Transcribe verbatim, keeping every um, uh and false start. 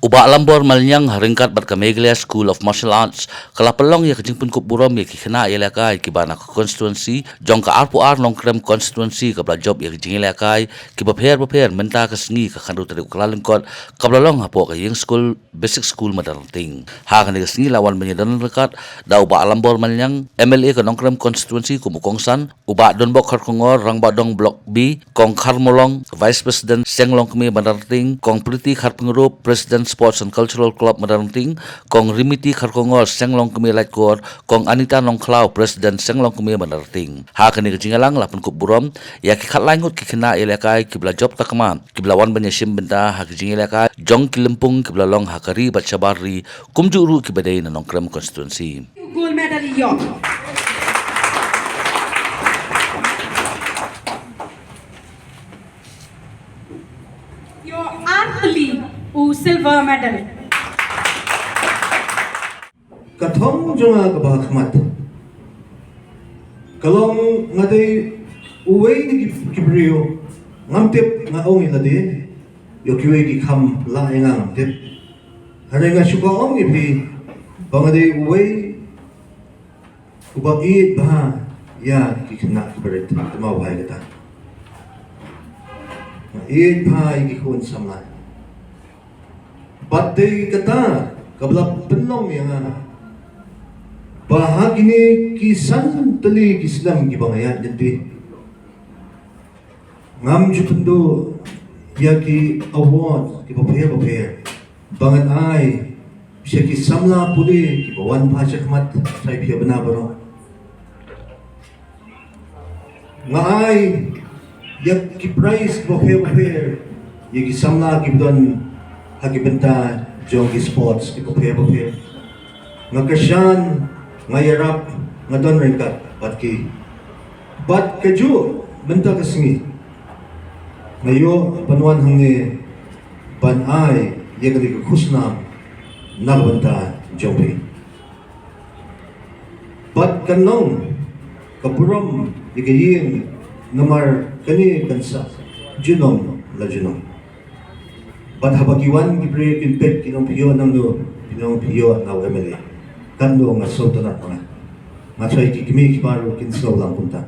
U Bah Lambor Maliang ha ryngkat bad ka Meghalaya School of Martial Arts ka la pynlong ïa ka jingpynkup burom ïa ki khynnah ïalehkai kiba na ka constituency jong ka arphew ar Nongkrem constituency kaba la jop ïa ka jingïalehkai kiba pher bapher mynta ka sngi ka khatynriew tarik u Kyllalyngkot kaba la long hapoh ka Ïing School Basic School Madanrting. Ha kane ka sngi la wan ban ïadon ryngkat da u Bah Lambor Maliang, M L A ka Nongkrem constituency kum u kongsan, u Bah Donbok Kharkongor, Rangbah Dong Block B, Kong Kharmolong, Vice President Seng Longkmie Madanrting, Kong Priti Kharpyngrope, President Sports and Cultural Club Madanrting, Kong Rimiti Kharkongor, Seng Longkmie Laitkor, Kong Anita Nongkhlaw, President Seng Longkmie Madanrting. Ha kane ka jingïalang la pynkup burom ïa ki khatlai ngut ki khynnah ïalehkai kiba la jop takma kiba la wan ban ïashim bynta ha ki jingïalehkai jong ki lympung kiba la long ha ka ri bad shabar ri, kumjuh ruh kiba dei na Nongkrem constituency. Gold medal ïoh. Ïoh ar tylli u silver medal. Ka thong jong nga kaba ha khmat ka long nga dei uwei na ki, ki briew, ngam tip, nga ong ïa lade, ïoh kiwei ki kham lah ïa nga, ngam tip. Hynrei nga shu ong ïa phi ba nga dei uwei uba ïeit bha ïa ki khynnah ki barit, te ma u bha ïa kata. Nga ïeit bha ïa ki khun samla. Bad dei kata kaba la pynlong ïa nga ba ha kine ki san tylli ki snem kiba nga ïaid lynti, ngam ju pynduh ïa ki award kiba pher bapher ba ngan ai sha ki samla pule kiba wan bha shakhmat, shai phi bna baroh. Nga ai ïa ki prize bapher bapher ïa ki samla kiba don ha ki bynta jong ki sports kiba pher bapher. Nga kyrshan, nga ïarap, nga don ryngkat bad ki. Bad kajuh mynta ka sngi nga ïoh ban wan hangne ban ai ïa kane ka khusnam na ka bynta jong phi. Bad kan long ka burom ïa ka ïing namar kane kan sah junom la junom. Bad haba ki wan ki briew kin peit kin ong phi ïoh nangno, kin ong phi ïoh na u M L A. Katno nga sngewtynnat ma nga. Nga tharai ki kmie ki baroh kin sngew lang kumta.